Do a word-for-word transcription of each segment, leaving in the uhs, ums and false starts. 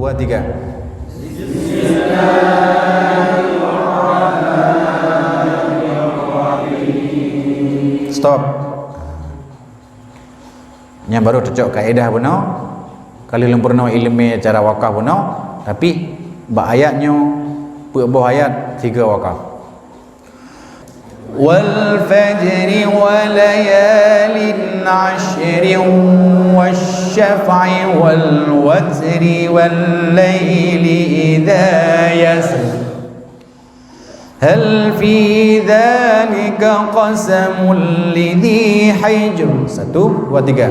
Dua, tiga. Stop. Nyan baru teucok kaedah bunoe. Ka lheueh lôn peurunoe ileumèe cara wakaf bunoe, tapi bak ayat nyoe peuet boh ayat tiga wakaf. والفجر وليال عشر والشفع والوتر والليل إذا يسر هل في ذلك قسم لذي حجر. Satu, dua, tiga.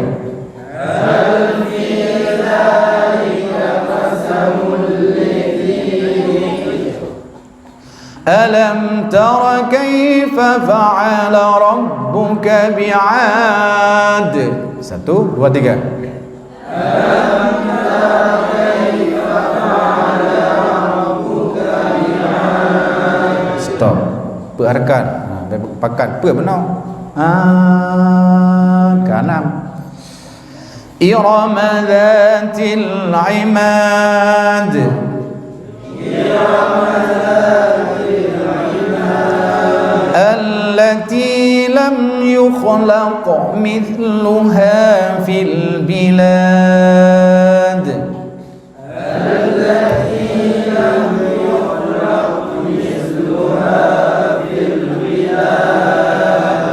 ألم تر كيف فعل ربك بعاد. Satu, dua, tiga. Stop. Peuet harakat. Ha, pakat peuet bunoe. Ah, keenam. إرم ذات العماد. التي لم يخلق مثلها في البلاد.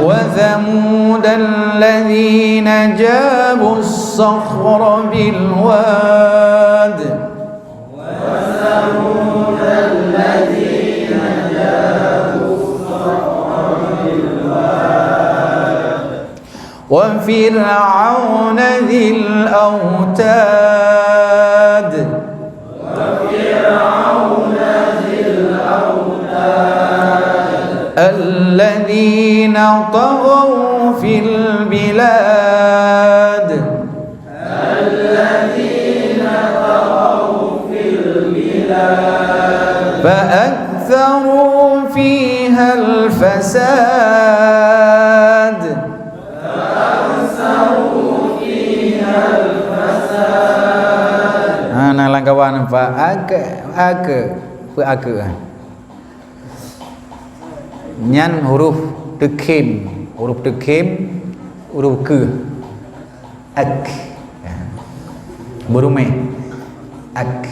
وثمود الذين جابوا الصخر بالواد. وفرعون ذي الأوتاد. الذين طغوا في البلاد. فأكثروا فيها الفساد. Ha, na lam kawan nampak. Ake, ake. Apa ake? Nyan huruf teukhim, huruf teukhim, huruf keu. Ak. Beurumeh. Ak.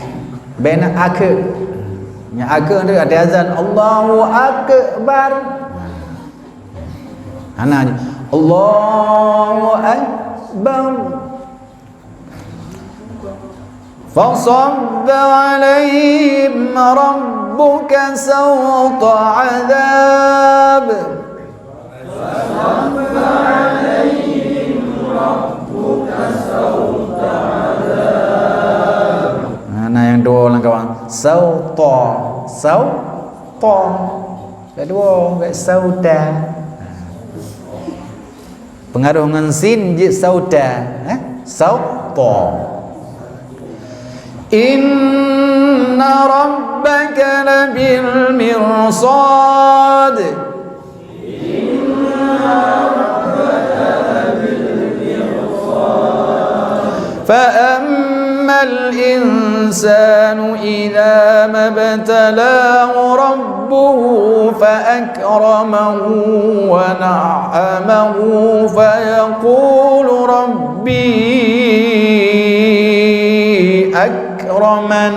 Bèk na ake. Nyan ake tu ada azan, "Allahu Akbar." Hana, "Allahu Akbar." فصب عليهم ربك سوط عذاب. Nah, nah, nyang dua lam kawan. Sauta. Sauta. Kedua, sauta. Pengaruh ngon sin jeuet sauta, eh? Sauta. Inna rabbaka labil mirsad. فأما الإنسان إذا ما ابتلاه ربه فأكرمه ونعمه فيقول ربي أكرمن.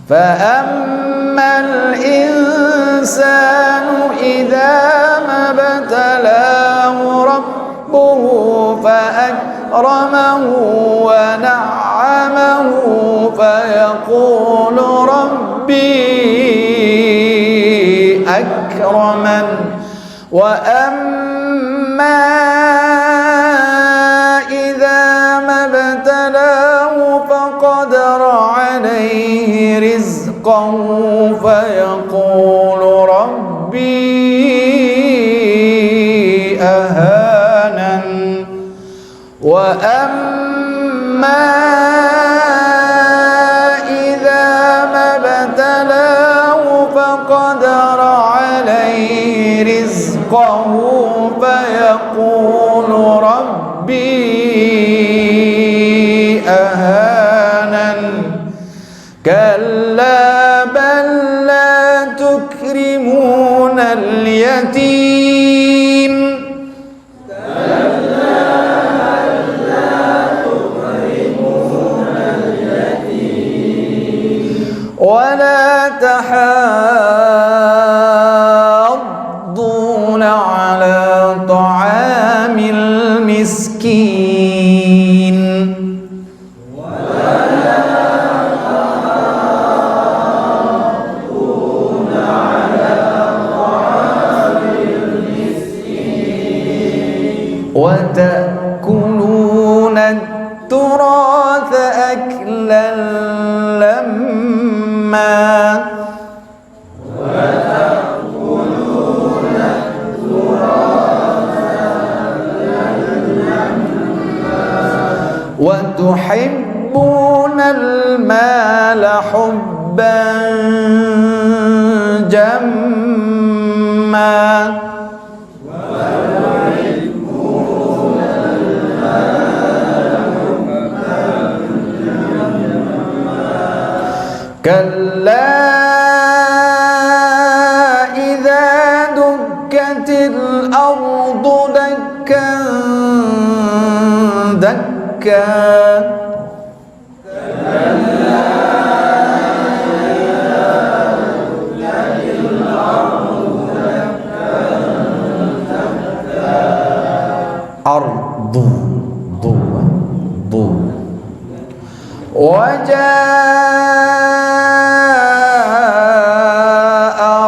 فأما الإنسان إذا ما ابتلاه ربه فأكرمه ونعمه فيقول ربي أكرمن. وأما إذا ما ابتلاه فقدر عليه رزقه فيقول ربي أهانن. وأما إذا ما ابتلاه فقدر عليه رزقه فيقول ربي أهانن. كلا بل لا تكرمون اليتيم ولا تحاضون على طعام المسكين وتأكلون التراث أكلا لما وتحبون المال حبا جما كلا إذا دكت الأرض دكا دكا أرض ضو ضو وجاء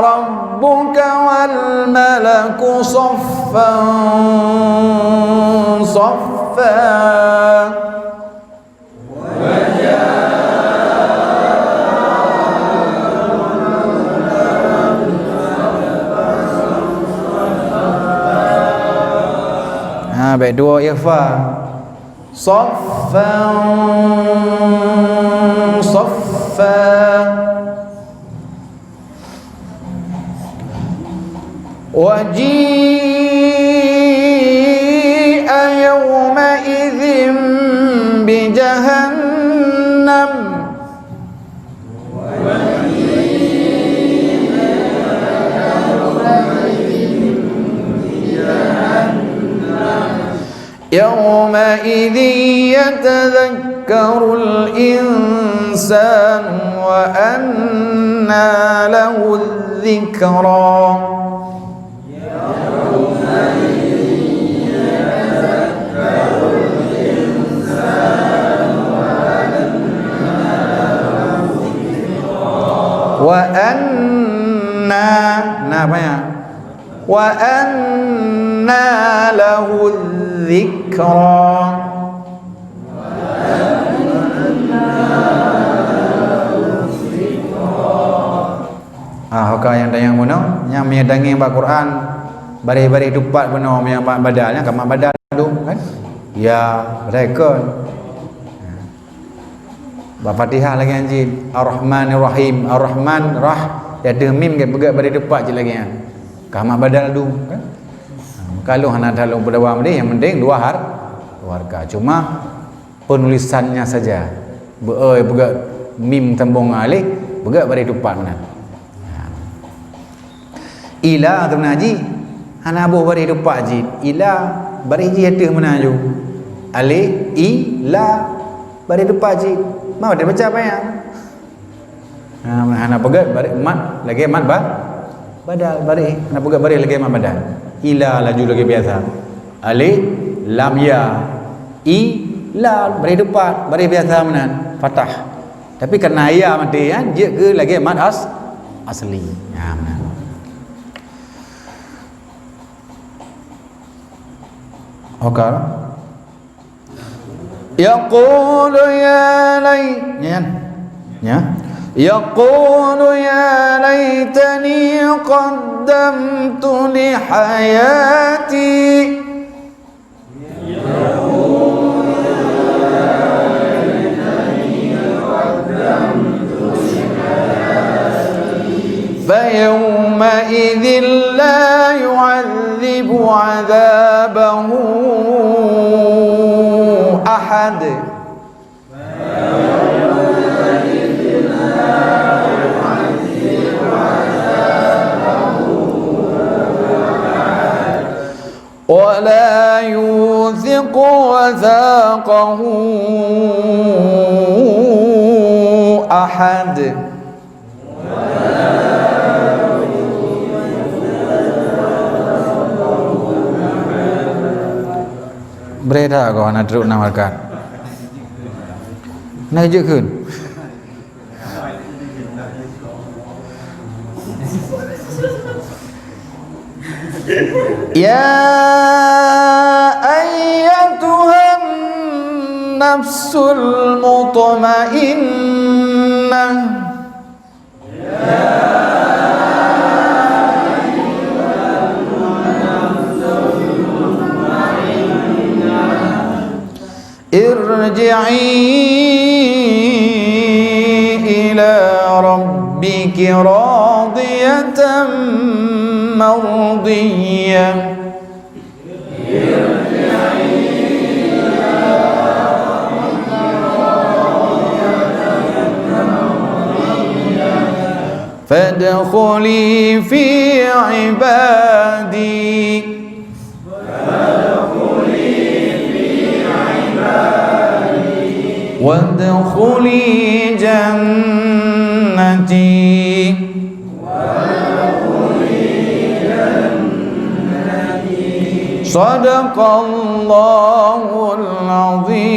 ربك والملك صفا صفا Ha, bèk dua ikhfa. Saffan saffa. وجيء يومئذ بجهنم يومئذ يتذكر الإنسان وأنى له الذكرى وأنى، nah, banyak. وأنى له الذكرى. Ah, ho ka nyang tanyong bunoe, nyang meunyoe dangeng bak Quran, baréh-baréh teupat bunoe, meunyoe mat badal, nyan ka mat badal dum, kan? Ya, record. Bak Fatihah lagèe nyan cit, Ar-Rahmanir Rahim, Ar-Rahman, Rah, ya deuh mim gèt peugèt baréh teupat cit lagèe nyan. Ka mat badal dum, kan? Ha, meukalon hana that lôn peudawa meudeh, nyang penting dua har-, dua hareukat. Cuma penulisannya saja. Beu-, eh, peugèt mim sambông ngon alif, peugèt baréh teupat meunan. Ha. Ila tu meunan jih. Hana boh baréh teupat jih. Ila, baréh jih ateueh meunan ju. Alif, i, la, baréh teupat jih. Ma baca apa ya? Ha, hana peugèt baréh mat lagèe mat ba-, badal baréh. Hana peugèt baréh lagèe mat badal. Ila laju lagèe biasa. Alif, lam, ya. I, la, baréh teupat, baréh biasa meunan. Fathah. Tapi karena ya maté, ya, jeuet keu lagèe mat as-, asli. Ya, meunan. Oke. يقول يا لي-، nyan. Ya. يقول يا ليتني قدمت لحياتي. فيومئذ لا يعذب عذابه أحد. وذاقه أحد. Bri that kah hana trok na malaikat. Na jeuet kheun. يا أيتها النفس المطمئنة. ارجعي إلى ربك راضية مرضية. فادخلي في عبادي. وادخلي جنتي. صدق الله العظيم.